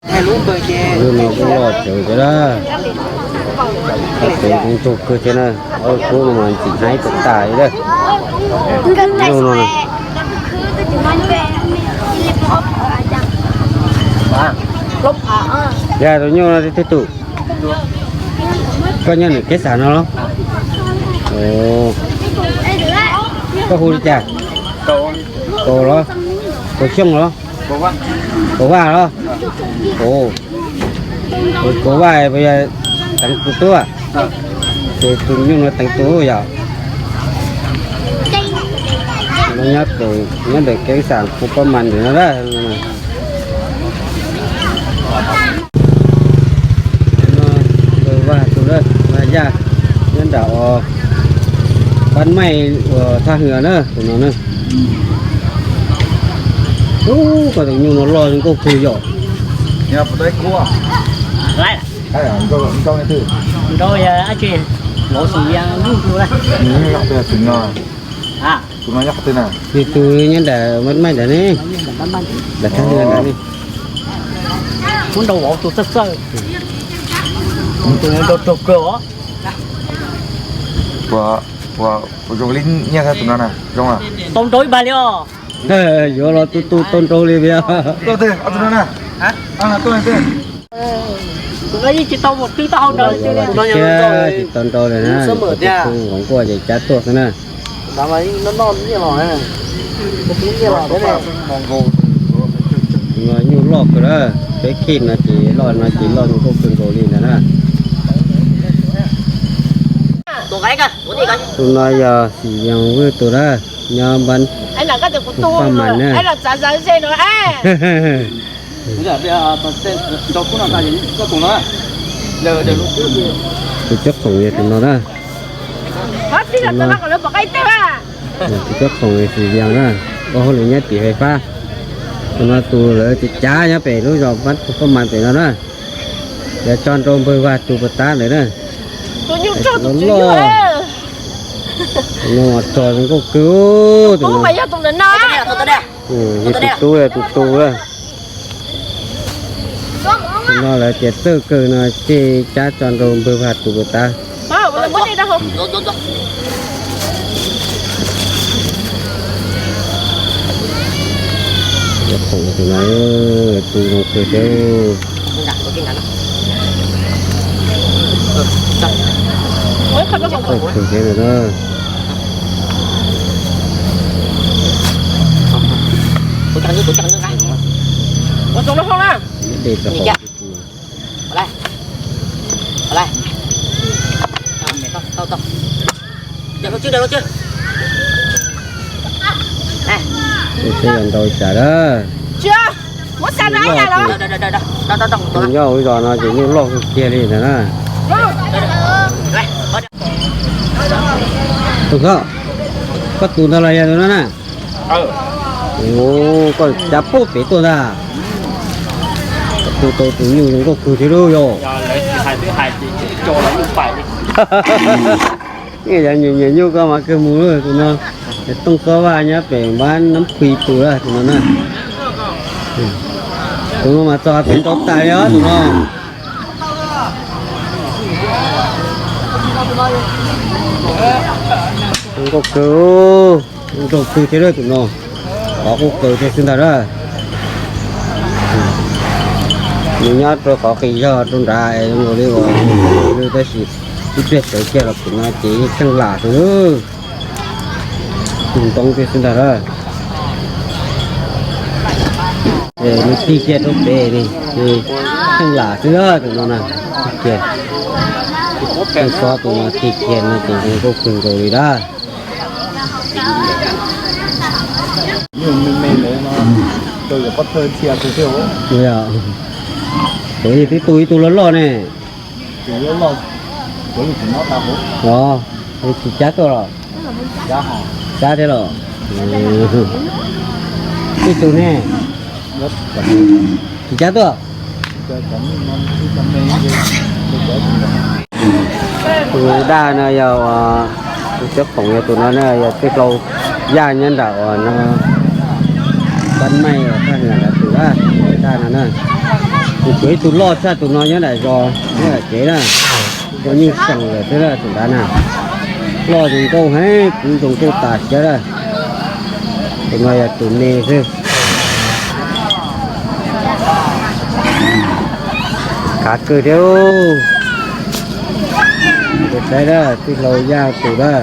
Lub no kuj loj tsawv thiab na. Tab sis kuj ntug kawg thiab na. Ob lub kub no mas ntxim hnyav tas tas li lawm. Lub no na. Yog tus nyuj no twg tus? Koj nyob ntawm kev xam no los? Koj hu li cas? Kaus los? Kaus Xyooj los? Kaus Vaj los? Kaus Vaj puas yog teev tus tub? Ces tus nyuj no teev tus yom. Nyob ntawm kev xam Phu Pab Mas ntawm no na. Vaj tus na, Vaj Yaj, nyob nram Pab Maij uas thaj hwm na, tus no na. Ub, koj tus nyuj no loj zoo nkauj kawg yom. Tus no nyob qhov twg na? Tus nyob nram Pab Maij ntawd ne, nram thaj hwm ntawd ne. Tus no nrau rog kawg os. Ua, ua zoo li nyiaj thiab tus no na, zoo a. Tau nrau ib npag li os. Yuav los tu tu tau nrau li tiag. Tus no yeej tsis tau mus twb taub hau nrau li. Tsis tau nrau li na, nqos nkuaj ces cab tuaj xwb na. No nyuj loj kawg na, peb khij no ces loj no ces loj zoo nkauj kawg nkaus li ntag na. Tus no yog Xim Yees Vwj tus na, nyob npab Paj Mas na. Tus cob khoom yog tus no na. Tus cob khoom yog Xim Yees na, ua hauj lwm nyob tim fais fab. Tus no tus lawv cav cav nyob pem lub zos npab Paj Mas pem no na. Lawv tso nrau npawg Vaj Tug puas tab ntawd na. Loj, tus no mas rog zoo nkauj kawg tus no. Yog tus tub, tus tub. Tus no lawv tias txawj kawg no ces cab tso nrau npawg Vaj Tug puas tab. Cob khoom tus no tu zoo kawg thiab. Txawj kawg thiab no na. Dej txog hauv. Tus twg yog nrau tsam na. Tus nyob hauv zos no ces nyuj loj kawg kiag li ntag na. Tus koj, koj tus ntawd los yog tus no na? Koj cav pub pem tuaj ntag. Tus tau tus nyuj zoo nkauj kawg thiab lauj yog. Nyiam nyuj koj mas kawg mus tus no. Tooj Xob Vaj nyob pem npab Nab Qhuis tus tus no na. Tus no mas txog pem nrau tas li os tus no. Zoo nkauj kawg, zoo nkauj kawg thiab tus no. Qhov kuj kawg thiab xwb ntag na. Nws nyob rau qhov qis zog rau nrad zoo nkaus li uas tab sis ib pliag tawv kiag los tus no ces yeej tsheej lam xwb. Tus ntoo thiab xwb ntag na. Nws tig kiag rau pem li, tsheej lam xwb tus no na. Tig kiag, Tooj Xob tus no tig kiag no ces zoo nkauj kawg nkaus li na. Kuv yeej twb tu ib tug loj loj ne. Os, tsis cab tuaj los? Cab thiab los? Ib tug ne? Tsis cab tuaj. Tus daj no yog, tus cob khoom yog tus no na, yog tij laug Yaj nyob nram uas no, Pab Maij uas thaj hwm ntawd tus daj no na. Kuv ib tug loj tshaj tus no nyob nram zos nyob nram tsev na, ua nyuj seem lawm xwb na tus nrad na. Loj zoo nkauj heev, kuv zoo nkauj tas siab lawm. Tus no yog tus me xwb. Khav kawg thiab. Tus saib na, tij laug Yaj tus na.